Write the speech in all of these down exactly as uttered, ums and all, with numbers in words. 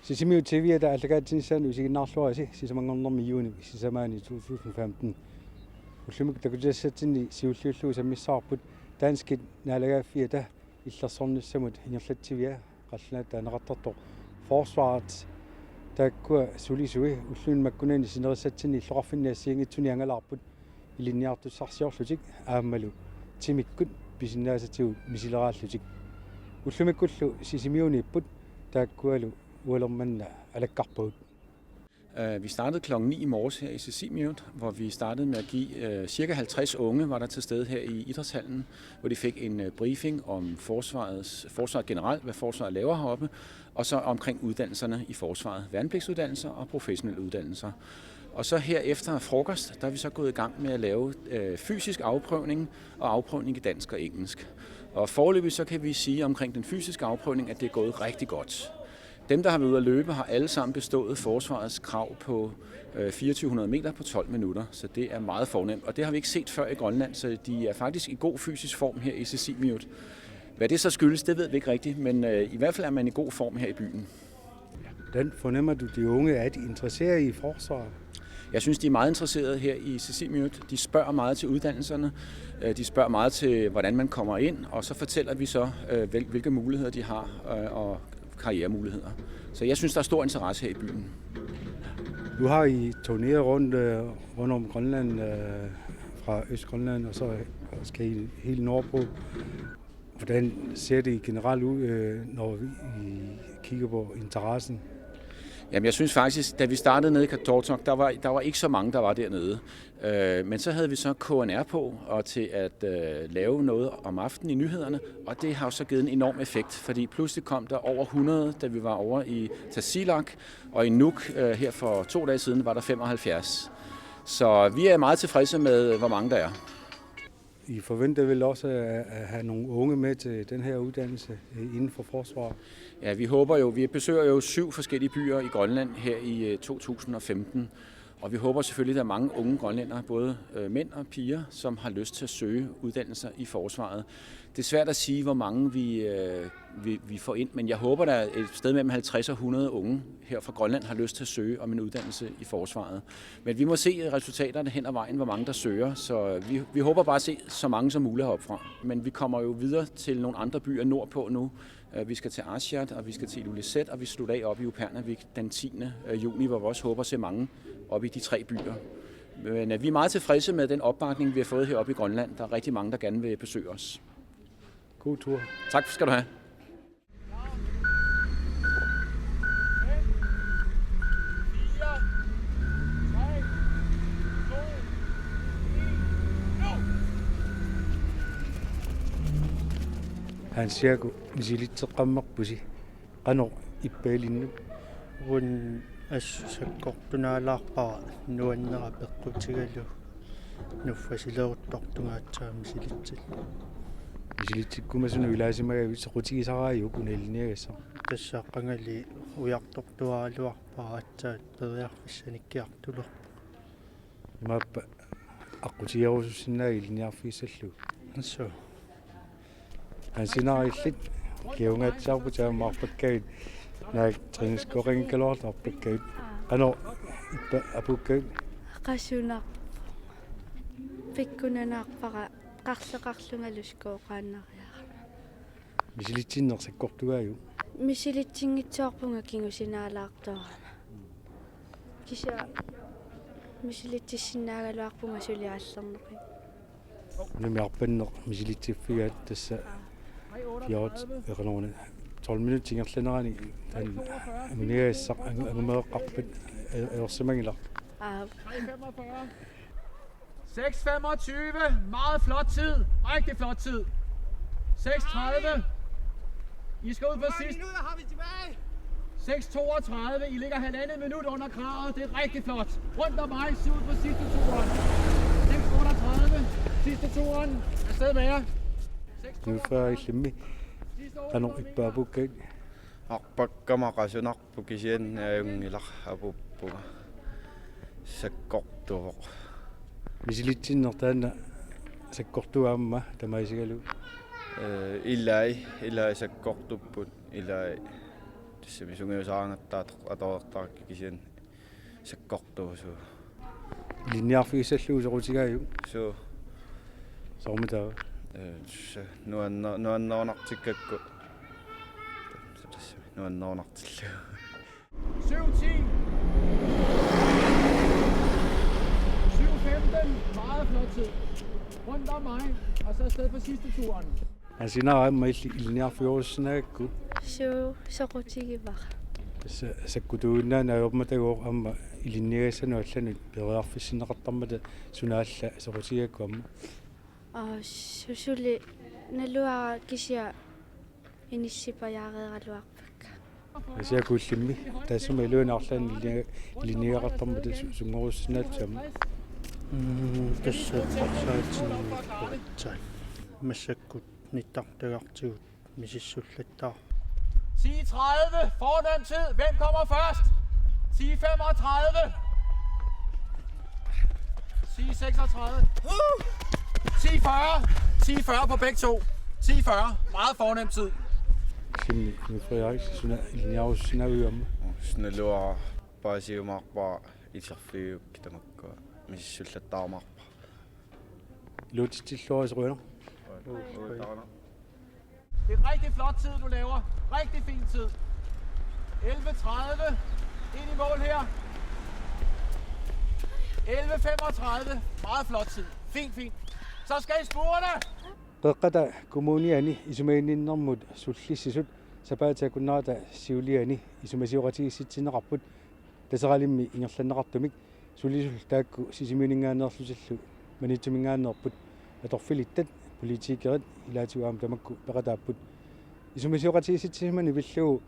Sisimiut T V-ata aallakaatitsinissaanut isiginnaarluarisi sisamanngornermi juunimi sisamaanni to tusind femten. Ullumikkut takutitassatsinni siulliullugu sammissavarput danskit naalagaaffiata illersornissamut ingerlatsivia qallunaatut taaneqartartoq Forsvaret, taakkua sulisui ulluni makkunani sinerissatsinni illoqarfinni assigiinngitsuni angalaarput ilinniartussarsiorlutik aammalu timikkut pisinnaasatigut misileraallutik. Ullumikkullu Sisimiuniipput taakkualu ualermanna alakkarpagut. Øh, Vi startede klokken ni i morges her i Sisimiut, hvor vi startede med at give øh, cirka halvtreds unge, var der til stede her i idrætshallen, hvor de fik en øh, briefing om forsvarets, forsvaret generelt, hvad forsvaret laver heroppe, og så omkring uddannelserne i forsvaret, værnepligtsuddannelser og professionelle uddannelser. Og så her efter frokost, der er vi så gået i gang med at lave øh, fysisk afprøvning og afprøvning i dansk og engelsk. Og foreløbig så kan vi sige omkring den fysiske afprøvning, at det er gået rigtig godt. Dem, der har været ude at løbe, har alle sammen bestået forsvarets krav på øh, fireogtyve hundrede meter på tolv minutter, så det er meget fornemt. Og det har vi ikke set før i Grønland, så de er faktisk i god fysisk form her i Sisimiut. Hvad det så skyldes, det ved vi ikke rigtigt, men øh, i hvert fald er man i god form her i byen. Hvordan fornemmer du, de unge er interesseret i forsvaret? Jeg synes, de er meget interesserede her i Sisimiut. De spørger meget til uddannelserne. Øh, De spørger meget til, hvordan man kommer ind, og så fortæller vi så, øh, hvil- hvilke muligheder de har øh, og karrieremuligheder. Så jeg synes, der er stor interesse her i byen. Nu har I turneret rundt, øh, rundt om Grønland, øh, fra Østgrønland, og så skal I helt nordpå. Hvordan ser det generelt ud, øh, når I kigger på interessen? Jamen, jeg synes faktisk, da vi startede nede i Qaqortoq, der var, der var ikke så mange, der var dernede. Øh, men så havde vi så K N R på og til at øh, lave noget om aftenen i nyhederne, og det har jo så givet en enorm effekt, fordi pludselig kom der over hundrede, da vi var over i Tasiilaq, og i Nuuk øh, her for to dage siden var der femoghalvfjerds. Så vi er meget tilfredse med, hvor mange der er. I forventer vel også at, at have nogle unge med til den her uddannelse øh, inden for forsvar? Ja, vi håber jo, vi besøger jo syv forskellige byer i Grønland her i øh, to tusind og femten, og vi håber selvfølgelig, at der er mange unge grønlændere, både øh, mænd og piger, som har lyst til at søge uddannelser i forsvaret. Det er svært at sige, hvor mange vi, øh, vi, vi får ind, men jeg håber, der er et sted mellem halvtreds og hundrede unge her fra Grønland har lyst til at søge om en uddannelse i forsvaret. Men vi må se resultaterne hen ad vejen, hvor mange der søger, så vi, vi håber bare at se så mange som muligt heroppe fra. Men vi kommer jo videre til nogle andre byer nordpå nu. Øh, Vi skal til Aasiaat, og vi skal til Ilulissat, og vi slutter af oppe i Upernavik den tiende juni, hvor vi også håber at se mange oppe i de tre byer. Men øh, vi er meget tilfredse med den opbakning, vi har fået heroppe i Grønland. Der er rigtig mange, der gerne vil besøge os. God tur. Tak skal du have. Hans Jakob, misilitseqqammerpusi. Qanoq ippa ilinnut? Uunga assut sakkortunaalaarpara nuannera peqqutigalugu nuffasileruttortunga aatsaat misilitsillugu. Misilitsikkumasunut ilaasimagavit soqutigisaraajuk una ilinniagassaq? Tassa qangali ujartortuaraluarpara aatsaat periarfissanikkiartulerpoq. Imaappa aqqutigerusussinnaagit ilinniarfigissallugu? Assut. Ansinaarillit kiungaatsiarput taamaarpakkavit naak træningskoqanngikkaluartarpakkavit. Qanoq ippa apuukkavit? Qasunarpoq. Pikkunanaarpara qarleqarlungalu skooqaannariarama. Misilitsinneq sakkortugaajuk? Misilitsinngitsoorpunga kingusinaalaartorama. Kisianni misilitsissinnaagaluarpunga suli aallerneqi. Numi arpanneq misilitsiffigaat tassa fjorten, eqaluuna tolv minutsit ingerlanerani taanna anguniagassaq angu-, angumereqqarpat e-, eorsimanngilaq. Aa, Seks femogtyve. Meget flot tid. Rigtig flot tid. Seks tredive. I skal ud på sidst. Minutter har vi tilbage. Seks toogtredive. I ligger halvandet minut under kravet. Det er rigtig flot. Rundt om mig, ud på sidste turen. Seks otteogtredive. Sidste turen. Afsted med jer. Seks toogtredive. Nuuffa illimmi. Qanoq ippa apuukkavit? Arpakkama qasunarpoq kisianni ajunngilaq apuuppunga. Sakkortuvoq. Misilitsinneq taanna sakkortuvoq aamma tamaasigalugu? Eh, ilai, ilai sakkortupput, ilai Sumi sungiusaangatta ator-, atorertarakku kisianni sakkortuusuu. Ilinniarfigissallugu soqutigaajuk? Suu. Soormitaava? Eh, s-, nuanne-, nuannerunartikkakku. Tassa nuannerunartillugu. Syv ti. Syv femten. Meget flot tid. Rundt om mig, og så afsted på sidste turen. Asinaara aamma illit ilinniarfigerusussinnaagakku? Suu, soqutigivara. Tassa sakkutuuinnaanani ajormatagooq aamma ilinniagassanut allanut periarfissinneqartarmata, suna alla soqutigigakku aamma? Aa, su-, suli naluara kisianni inissipajaareeraluarpakka. Asiakullimmi taassuma iluani arlaanni ilinni-, ilinniagaqartarmata su-, sunngorussinnaalluni aamma. Mm, tassa eqqarsaatinniippoq massakkut nittartagartigut misissullattaarpoq. Ti tredive, fornem tid. Hvem kommer først? Ti femogtredive. Ti seksogtredive. Ti fyrre. Ti fyrre på begge to. Ti fyrre. Meget fornem tid. Simmi, nu Frederik, suna ilinniarussinnaaviuk aamma? Suna naluara paasiumaarpara iserfigiuk tamakkua misissullattaarumaarpara. Iluatsitsilluarisi qujanaq. Det er en rigtig flot tid, du laver. Rigtig fin tid. Elleve tredive. Ind i mål her. Elleve femogtredive. Meget flot tid. Fint, fint. Så skal I spurte. Qeqqata Kommuniani isumaginninnermut sullissisut sapaatip akunnerata siuliani isumasioqatigiissitsinneqarput Taseralimmi ingerlanneqartumik. Sulisullu taakku Sisimiuninngaanneerlutillu Maniitsuminngaanneerput atorfilittat, politikerit ilaatigut aamma tamakku peqataapput. Isumasioqatigiissitsisimaneq pillugu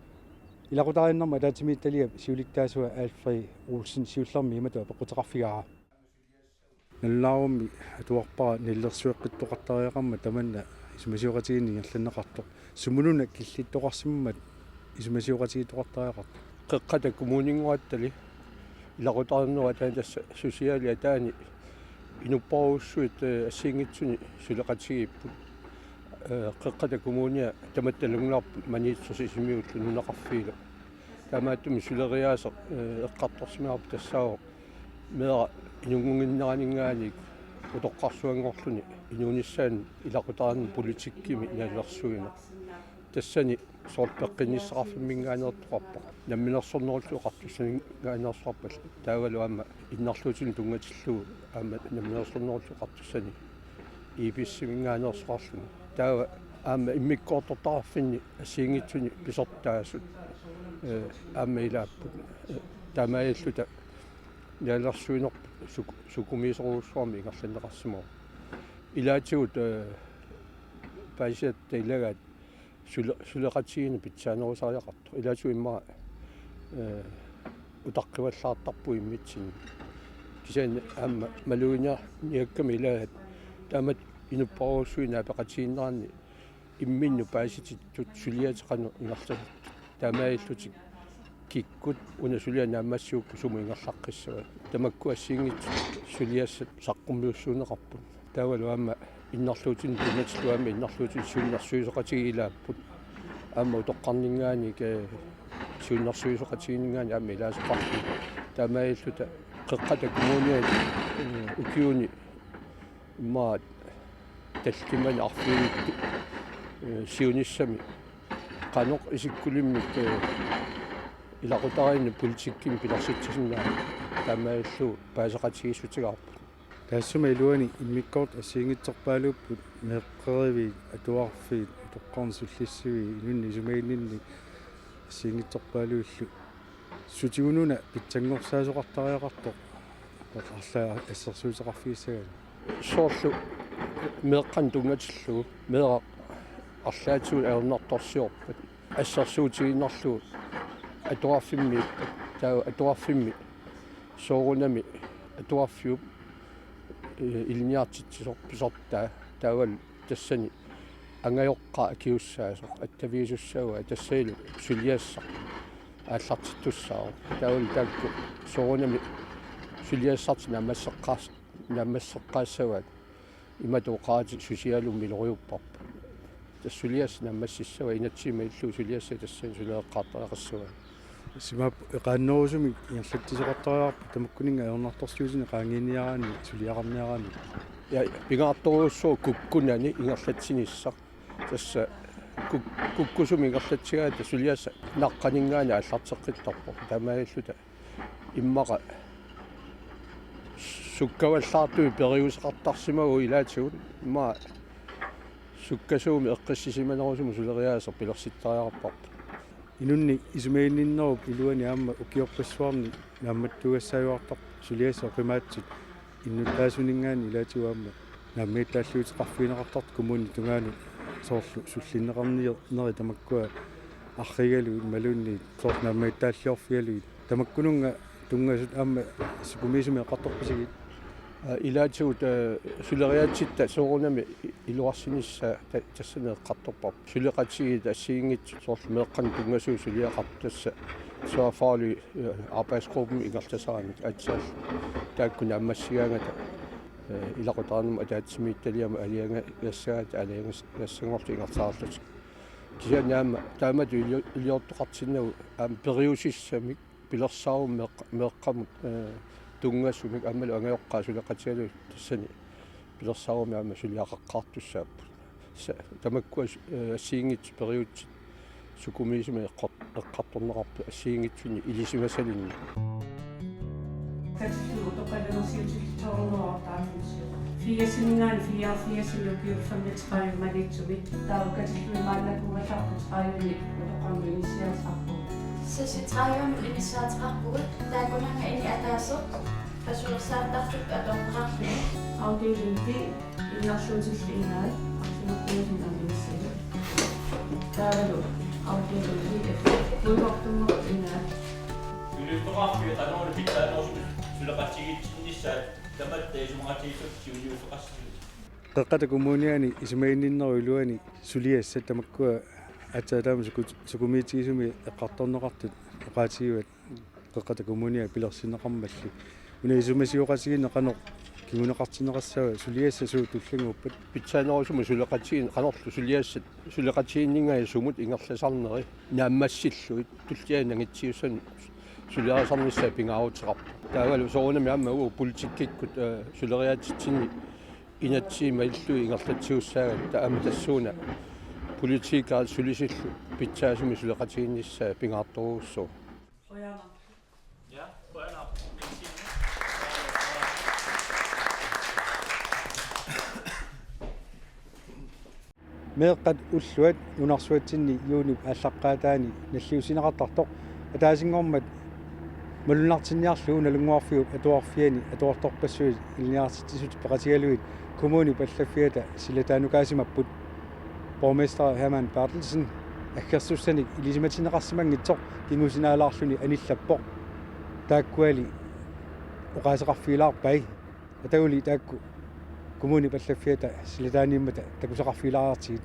ilaqutariinnermut ataatsimiititaliap siulittaasua Alfred Olsen siullermik imatut apeqquteqarfigaara. Nalunaarummi atuarpara nalilersueqqittoqartariaqarmat tamanna isumasioqatigiinneq ingerlanneqartoq. Sumununa killittoqarsimammat isumasioqatigiittoqartariaqartoq? Qeqqata Kommuninnguattali ilaqutariinnerup ataani tassa susiaalip ataani inupparujussuit, eh, assigiinngitsuni suleqatigiipput. Eh, Qeqqata Kommunia tamatta nalunngilarput Maniitsoq Sisimiullu nunaqarfiilu. Taamaattumik suleriaaseq, eh, eqqartorsimavarput tassaavoq meeraq inunngunnginneraninngaanniit utoqqarsuanngorluni inuunissaanut ilaqutariinnermut politikkimi nalilersuineq. Tassani soorlu peqqinnissaqarfimminngaanneersoqarpoq. Namminersornerullutik Oqartussaninngaanneersoqarpat taavalu aamma innarluutinik tunngatillugu aamma Namminersornerullutik Oqartussani I P S-iminngaanneersoqarluni. Taava aamma immikkoortortaqarfinni assigiinngitsuni pisortaasut, eh, aamma ilaapput. Eh, taamaalilluta nalilersuinerput suk-, sukumiisorujussuarmik ingerlanneqarsimavoq. Ilaatigut, eh, paasisatta ilagaat sule-, suleqatigiinneq pitsaanerusariaqartoq. Ilaatigut immaqa, eh, utaqqivallaartarpugut immitsinnut. Kisianni aamma maluginiarniakkami ilagaat taamatut inupparujussuit naapeqatigiinneranni imminnut paasitittut suliatit qanoq ingerlanerlutik. Taamaalillutik kikkut una suliaq naammassigukku sumut ingerlaqqissavat. Tamakku assigiinngitsut suliassat saqqummiussuunneqarput. Taavalu aamma innarluutinik tunngatillugu aamma innarluutinik siunnersuisoqatigiit ilaapput. Aamma utoqqarninngaanniit, eh, siunnersuisoqatigiinninngaanniit aamma ilaasoqarput. Taamaalilluta Qeqqata Kommuniani, eh, ukiuni immaqa tallimani arfineq-, eh, siunissami qanoq isikkulimmik, eh, ilaqutariinni politikkimi pilersitsisinnaanera taamaalillugu paaseqatigiissutigaarput. Taassuma iluani immikkoortut assigiinngitsorpaaluupput meeqqeriviit, atuarfiit, utoqqarnut sullissiviit, inunnik isumaginninnik assigiinngitsorpaaluillu. Sutigununa pitsanngorsaasoqartariaqartoq arlaat assersuuteqarfigissagaanni. Soorlu meeqqanut tunngatillugu meeraq arlaatigut ajornartorsiorpat assersuutigiinnarlugu atuarfimmiippat, taava atuarfimmi soorunami atuarfiup, eh, ilinniartitsisoq pisortaa, taavalu tassani angajoqqaat akiussaasoq attaviisussaavat, tassanilu suliassaq aallartittussaavoq. Taavalu taakku soorunami suliassartik naammasseqqaas-, naammasseqqaassavaat, imatut oqaratik susiaalummi ilorujuupparput. Tassa suliassat naammassissavaat, inatsisit malillugu suliassat tassani suleqattariaqassavaat. Simaap eqaannerusumik ingerlatsisoqartariaqarput tamakkuninnga ajornartorsiutinik qaangiiniaraanni suliaqarniaraanni. Ja, pingaartorujussuuvoq kukkunani ingerlatsinissaq. Tassa kuk-, kukkusumik ingerlatsigaangatta suliassat naqqaninngaanniit aallarteqqittarpoq. Taamaalilluta immaqa sukkavallaartumik periuseqartarsimavugut ilaatigut, immaqa sukkasuumik eqqissisimanerusumik suleriaaseq pilersittariaqarparput. Inunnik isumaginninnerup iluani aamma ukiorpassuarni naammattuugassaajuartarpoq suliassat oqimaatsut innuttaasuninngaanniit ilaatigut aamma naammagittaalliuuteqarfigineqartartut kommunip tungaanut, soorlu sullinneqarneri tamakkua arriigalugit imaluunniit soorlu naammagittaalliorfigalugit. Tamakkununnga tunngasut aamma sukumiisumik eqqartorpisigit? Aa, ilaatigut, ee, suleriaatsitta soorunami iluarsinissaat ta-, tassani eqqartorparput. Suleqatigiit assigiinngitsut soorlu meeqqanut tunngasuut suliaqartut tassa socialfaglig, ee, arbejdsgruppemi ingerlasaramik aatsaat taakku naammassigaangata, ee, ilaqutariinnarmut ataatsimiititaliamut aalajangigassagaat aalajangigas-, -gassanngorlutik ingerlaarlutik. Kisianni aamma taamatut ili-, iliortoqartinnagu aamma periusissamik pilersaarumik meeq-, meeqqamut, ee, tunngasumik aammalu angajoqqaat suleqatigalugit tassani pilersaarumik aamma suliaqaqqaartussaapput. Sa-, tamakkua su-, ee, assigiinngitsut periutsit sukumiisumik eqqor-, eqqartorneqarput assigiinngitsunik ilisimasalinnut. Katillugu utoqqalinersiutillit tolvhundrede otteoghalvfems. Firsininngaanniit fireogfirsini ukiut femogtredive Maniitsumi. Taava katillugit maannakkut tredive utoqqarnut inissiarisarpugut. Seksogtredive inissiarisarpugut, taakkunannga ini ataaseq qasuersaartartut atorneqarluni. Afdeling B, innersuutillit ingaat, arfineq-pingasunut aamma inissiaat. Taavalu afdeling B, fodbolddommeri ingaat. Suliffeqarfiit qanorlu pitsaanerusumik suleqatigiitsinnissaat tamatta isumaqatigiissut siunniuffeqassasoq. Qeqqata Kommuniani isumaginninnerup iluani suliassat tamakkua aatsaat taama suku-, sukumiitigisumik eqqartorneqartut oqaatigivat Qeqqata Kommuniani pilersinneqarmalli. Una isumasioqatigiinneq qanoq kinguneqartinneqassava, suliassat suut tullinnguuppat? Pitsaanerusumik suleqatigiinneq qanorlu suliassat suleqatigiinninngaanniit sumut ingerlasarneri naammassillugit tullianut nangitsiussanik suliarisarnissaa pingaaruteqarpoq. Taavalu soorunami aamma uagut politikkikkut, ee, suleriaatsitsinni inatsisit malillugit ingerlatsigussaagatsigit aamma tassuuna politikerit sulisillu pitsaasumik suleqatigiinnissaa pingaartorujussuuvoq. Meeqqat ulluat nunarsuatsinni juunip aallaqqaataani nalliussineqartartoq ataasinngormat malunnartinniarlugu Nalunnguarfiup Atuarfiani atuartorpassuit ilinniartitsisut peqatigalugit kommunip allaffiata silataanukaasimapput. Borgmester Hermann Berthelsen aggersussanik ilisimatinneqarsimanngitsoq kingusinaalaarluni anillappoq. Taakkuali oqaaseqarfigilaarpai. Ataguli taakku kommunip allaffiata silataaniimmata takusaqarfigilaariartigit.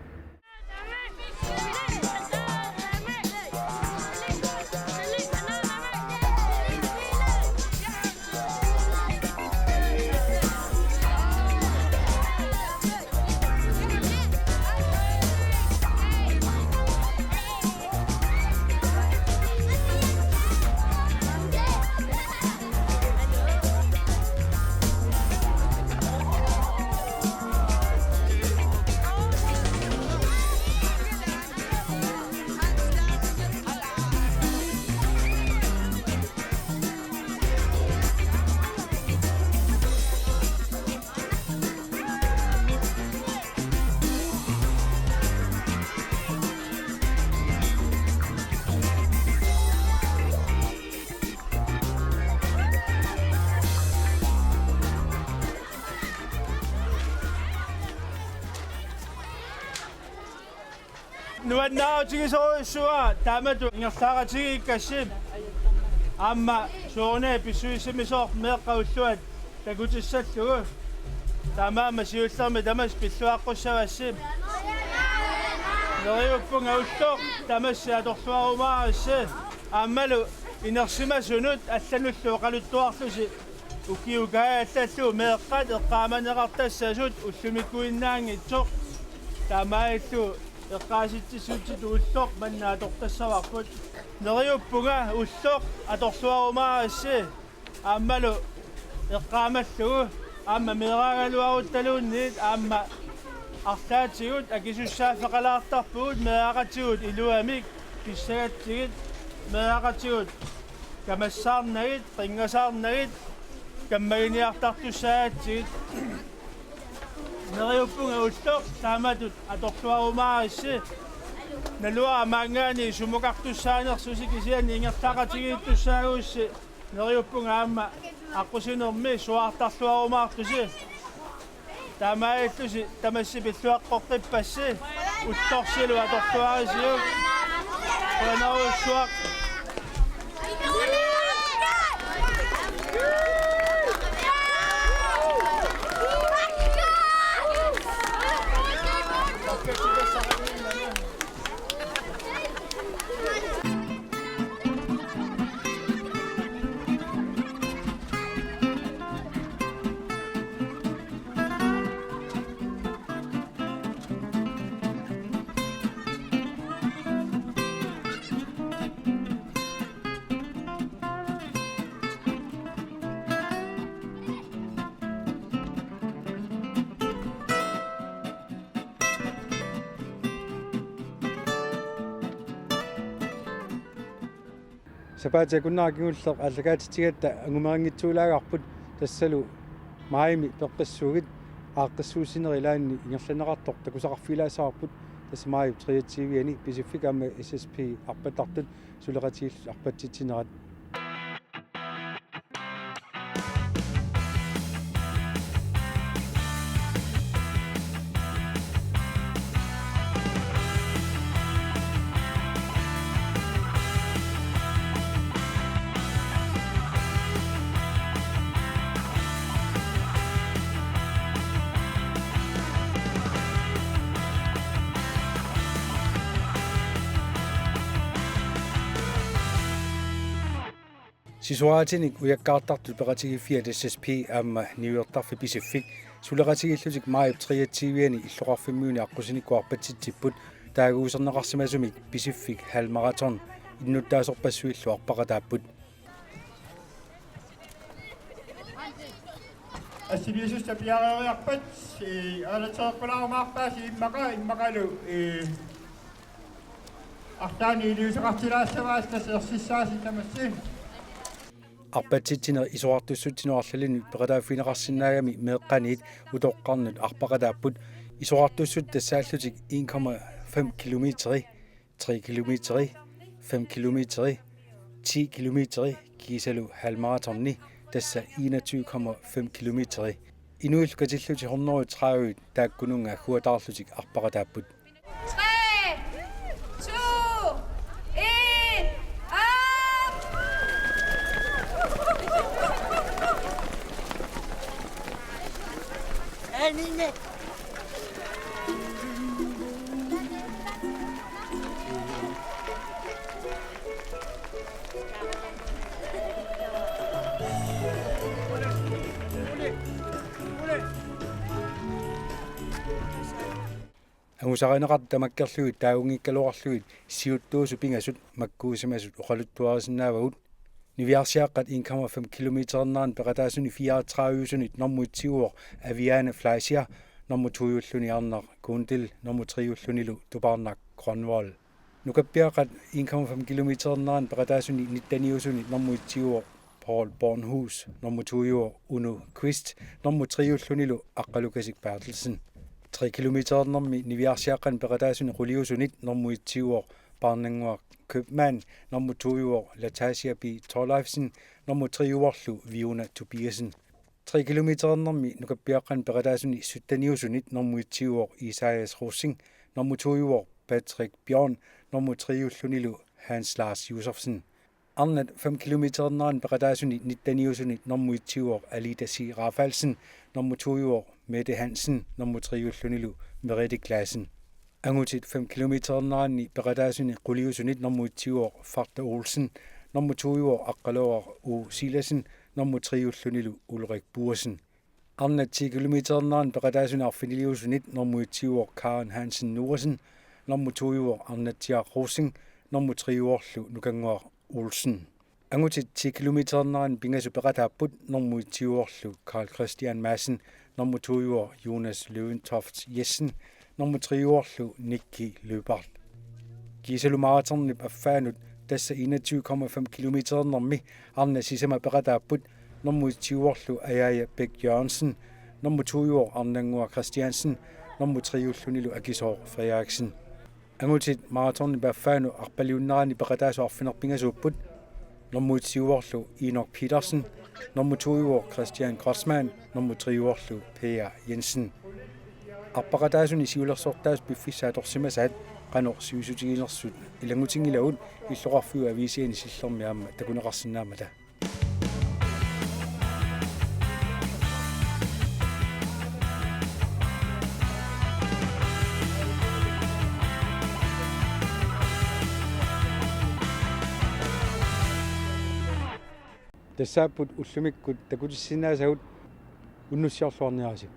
Nuannaarutigisorujussuuara taamatut ingerlaaqatigiikkassi aamma soorunami pissusissamisoq meeqqat ulluat takutissallugu. Taamaammat siullermik tamassi pilluaqqussavassi. Neriuppunga ulloq tamassi atorluarumaarissi. Aammalu inersimasunut allanullu oqaluttuarlusi ukiukaajallalluu meeqqat eqqaamaneqartassasut ullumikkuinnaanngitsoq. Taamaallu Eqqaasitsissutitut ulloq manna atortassavarput. Neriuppunga ulloq atorluarumaarissi aammalu eqqaamallugu aamma meeraagaluaruttaluunniit aamma arlaatigut akisussaaffeqalaartarpugut meeraqatigut iluamik pissagatsigit meeraqatigut kamassaarnagit, qinngasaarnagit, kammaginiartartussaagatsigit. Neriuppunga ulloq taamatut atorluarumaarissi. Naluara maanngaanniit sumukartussaanersusi kisianni ingerlaqatigiittussaagussi. Neriuppunga aamma aqqusinermi suaartarluarumaartusi. Taamaalillusi tamassi pilluaqqoqqippassi. Ullorsilu atorluarisiuk. Qujanarujussuaq. Sapaatip akunnera kingulleq aallakaatitsigatta angumeranngitsuulaagarput, tassalu maajimi peqqissuugit aaqqissuussinerit ilaanni ingerlanneqartoq takusaqarfigilaassavarput, tassa maajip treogtyve-ani Pisiffik aamma S S P arpattartut suleqatigiillutik arpatsitsinerat. Sisoraatinik ujakkaartartut peqatigiiffiat S S P aamma niuertarfik Pisiffik suleqatigiillutik maajip treogtyve-ani illoqarfimmiuni aqqusinikkut arpatsitsipput. Taaguuserneqarsimasumik Pisiffik halvmaraton innuttaasorpassuillu arpaqataapput. Assiliisussat piareeriarpat, ee, aalatereqqulaarumaarpaasi immaqa, immaqalu, ee, arlaannik iliuuseqartilaassavaasi, tassa ersissaasi tamassi. Arpatsitsineq isorartussutsinut arlalinnik peqataaffigineqarsinnaagami meeqqaniit utoqqarnut arpaqataapput. Isorartussutsit tassaallutik en komma fem kilometeri, tre kilometeri, fem kilometeri, ti kilometeri kiisalu halvmaratoni, tassa enogtyve komma fem kilometeri. Inuillu katillutik hundrede tredive taakkununnga agguataarlutik arpaqataapput. Tre, to, en, op! Angusarineqartut tamakkerlugit taagunngikkaluarlugit siuttuusut pingasut makkuusimasut oqaluttuarisinnaavagut. Niviarsiaqqat en komma fem kilometerinnerinni peqataasuni fireogtredive-sunit nummer et-iuvoq Aviane Fleischer, nummer to-ulluni Arnaq Kundel, nummer tre-ullunilu Tupaarnaq Grønvold. Nukappiaqqat en komma fem kilometerinnerinni peqataasuni nitten-iusunit nummer et-iuvoq Paul Bornhus, nummer to-iuvoq Uno Qvist, nummer tre-ullunilu Aqqalukasik Berthelsen. Tre kilometerinnerinni niviarsiaqqani peqataasuni quliusunit nummer et-iuvoq Paarnannguaq Købmann, nummer to-iuvoq Latasia B Thorleifsen, nummer tre-iuvorlu Viuna Tobiassen. Tre kilometerinnerinni nukappiaqqani peqataasuni sytten-iusunit nummer et-iuvoq Isaias Rosing, nummer to-iuvoq Patrick Bjørn, nummer tre-ullunilu Hans Lars Josefsen. Arnat fem kilometerinnerinni peqataasuni nitten-iusunit nummer et-iuvoq Alida C Rafaelsen, nummer to-iuvoq Mette Hansen, nummer tre-ullunilu Merete Claassen. Angutit fem kilometerinnerinni peqataasuni quliusunit nummer et-iuvoq Farta Olsen, nummer to-iuvoq Aqqaluaq U Silassen, nummer tre-ullunilu Ulrik Buersen. Arnat ti kilometerinnerinni peqataasuni arfiniliusunit nummer et-iuvoq Karen Hansen Noersen, Nummer to-uvoq Arnatsiaq Rosing, nummer tre-uvorlu Nukannguaq Olsen. Angutit ti kilometernerani pingasut peqataapput, nummer et-uvorlu Carl Christian Madsen, nummer to-uvoq Jonas Løventoft Jessen, nummer tre-uvorlu Nicky Løbart. Kiisalu maratonip affaanut, tassa enogtyve komma fem kilometernermi arnat sisamat peqataapput, nummer et-uvorlu Ajaja Bech Jørgensen, nummer to-uvoq Arnannguaq Christiansen, nummer tre-ullunilu Akisooq Frederiksen. Angutit maratonip affaanut arpaliunnerani peqataasut arfineq-pingasuupput, nummer et-uvorlu Enok Petersen, nummer to-uvoq Christian Kreutzmann, nummer tre-uvorlu Per Jensen. Arpaqataasuni siulersortaasut piffissaq atorsimasaat qanoq sivisutiginersut ilanngutinngilagut, illoqarfiup aviisiani Sillermi aamma takuneqarsinnaammata. Tassaapput ullumikkut takutissinnaasagut, unnussiorluarniarisi.